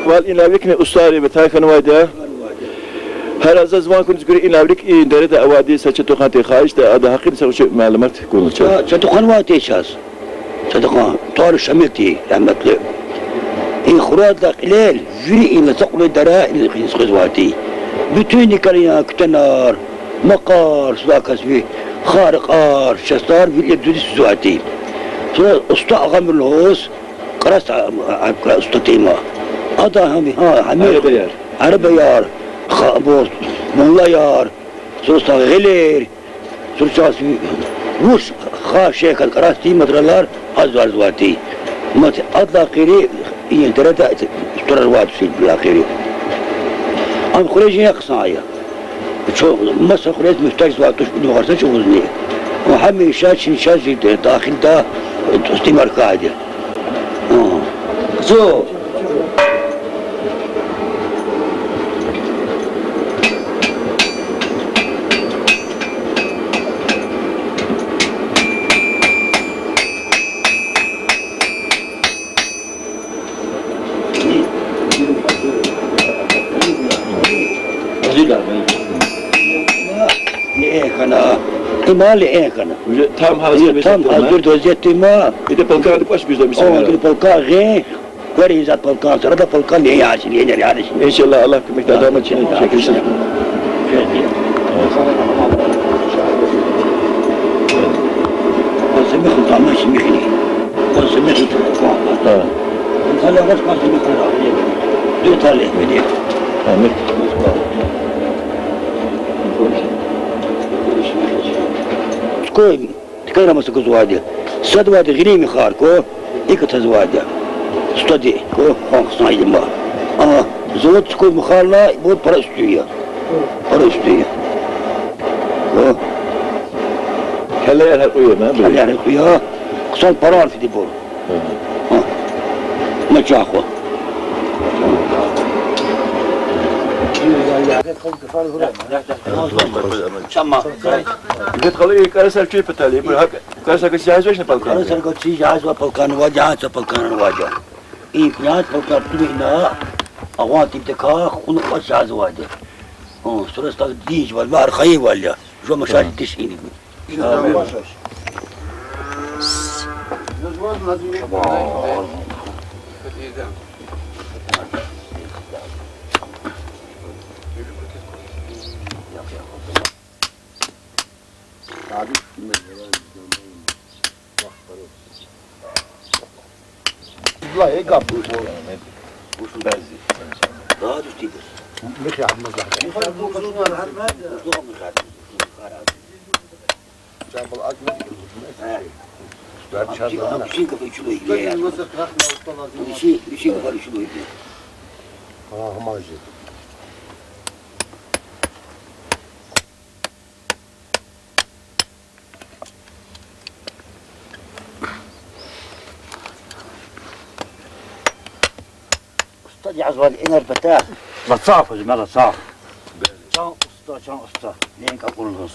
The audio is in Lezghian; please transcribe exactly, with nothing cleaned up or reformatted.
Вал, инал виликни устӀарри ватай хьанвайди я. Гьар азаз ван хьуниз гуьре, инал вилик и дереда авайди са чатухъан тир, хагьишда, ада гьакъинда са вуч малумат гун чаз. Ча-, чатухъан ватай чаз. Чатухъан тӀвар Шамилди, рагьметлу. И хурадилай кьилел вири и лацакьулай дара и хизан къвезвайди. Бютуникар я, куьтягьнар, макъар, суда касви, харикъар, шастар, вири дуьз сузвайди. Сура уста Агъамир лугьуз, кьарас, а, а, а, уста тир им. Ада гьам, гьа, гьамир арабаяр, арабаяр, ха-, бу, муллаяр, сура са гъилер, сура чаз вуч хар шехьан кьарас тир материалар гьазурзавайди. Мад адалай гъейри, и дереда устӀарар авайди я, адалай гъейри. Ам хуьре жен хъсан я. Чун маса хуьрез муьгьтежзавай туш, ина варса чӀавузни. Ва гьамиша чи шажи де-, дахилда тӀустимар хьайиди. Ага. Зу. Лезги хьана. Има лезги хьана. Уже там гьазур везетдайма. Там гьазур везетдайма. Ида полкан кӀвач гуьзда мисал. О, ида полкан гъин. Квер ийизвай полкан, сарада полкан не яшин, не яшин. Иншаллагь, Аллагь куьмекда, адама чини чекишин. Кван са михни, тамаши михни. Кван са михни. Гьа. Кван са михни. Ду талихмиди. Амин. Скоро. Тикарама са гузвайди. Садвайди гъилин михар ква, икӀ тазвайди. Стади ква, хъсан хъсан има. Ага, завод цукур михарла, бу пара уьстуьн я. Пара уьстуьн я. Ква. Кьилер гьакьуь я, ма, бу? Кьилер гьакьуь я. Хъсан пара арфиди бу. Ага. Ага. Начагъ ква. Чама. Игит хала, и кӀарасар чуьн патал, ибур гьакӀ, кӀарасар гачи жагьизвачни полкан? КӀарасар гачи жагьизва полкан, ва жагьиз са полкан вади. И пнят полкан тумина, агъван тимтаках, уна кӀвач жагьизвайди. Гьа, сура стаг диж вал, ва архаи вал я. Жо машат диш ини. Устад язва инал пата. Лацагъ хьуз, ма лацагъ. Чан уста, чан уста. Ленк акъуллуз.